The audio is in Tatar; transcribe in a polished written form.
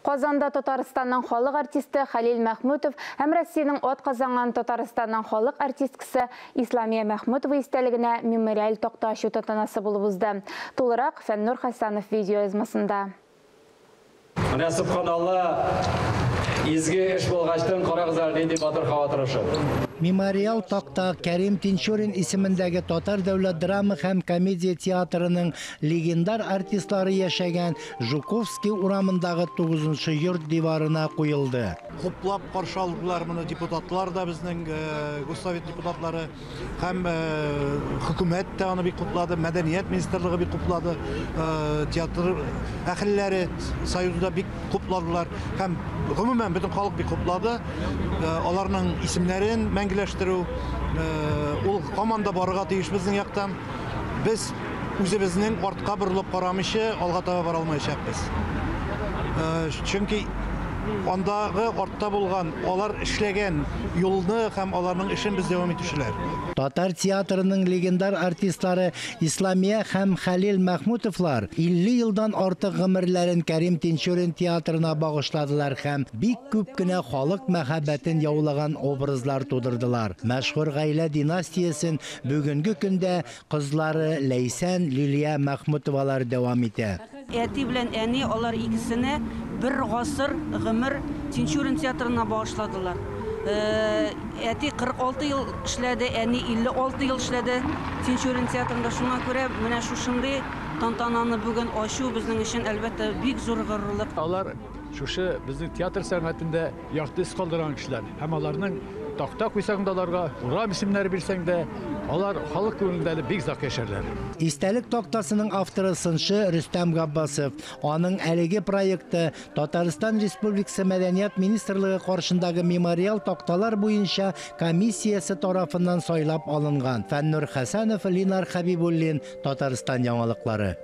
Казанда Татарстанның халык артисты Хәлил Мәхмүтов һәм Россиянең атказанган Татарстанның халык артисткасы Исламия Мәхмүтова истәлегенә мемориаль такта ачу тантанасы булып узды. Тулырак Фәннур Хәсәнов видеоязмасында. Менә субханалла, изге эш булгачтын карагыз әле нинди матур һава торышы. Мемориал такта Кәрим Тинчурин исемендәге Татар дәүләт драма һәм комедия театрының легендар артистлары яшәгән Жуковский урамындагы 9 йорт диварына куелды. Хуплап каршы алдылар моны депутатлар да, безнең Госсовет депутатлары һәм хөкүмәт тә аны бик хуплады, мәдәният министрлыгы бик хуплады, театр әһелләре союзы да бик хупладылар һәм гомумән бөтен халык бик хуплады. Аларның исемнәрен мәңгеләштерү ул һаман да барырга тиеш безнең яктан. Без үзебезнең артка борылып карамыйча алга таба бара алмаячакбыз. Чөнки андагы артта булган, алар эшләгән юлны һәм аларның эшен без дәвам итүчеләр. Татар театрының легендар артистлары Исламия һәм Хәлил Мәхмүтовлар 50 елдан артык гомерләрен Кәрим Тинчурин театрына багышладылар һәм бик күп кенә халык мәхәббәтен яулаган образлар тудырдылар. Мәшһүр гаилә династиясен бүгенге көндә кызлары Ләйсән, Лилия Мәхмүтовалар дәвам итә. Әти белән әни алар икесенә бер гасыр гомер Тинчурин театрына багышладылар. Әти 46 ел эшләде, әни 56 ел эшләде Тинчурин театрында. Шуңа күрә менә шушындый тантананы бүген ачу безнең өчен әлбәттә бик зур горурлык. Алар шушы безнең театр сәнгатендә якты эз калдырган кешеләр һәм аларның такта куйсаң да аларга, урам исемнәре бирсәң дә, алар халык күңелендә әле бик озак яшәрләр. Истәлек тактасының авторы сынчы Рөстәм Габбасов. Аның әлеге проекты Татарстан Республикасы Мәдәният министрлыгы каршындагы мемориал такталар буенча комиссиясе тарафыннан сайлап алынган. Фәннур Хәсәнов, Линар Хәбибуллин, Татарстан яңалыклары.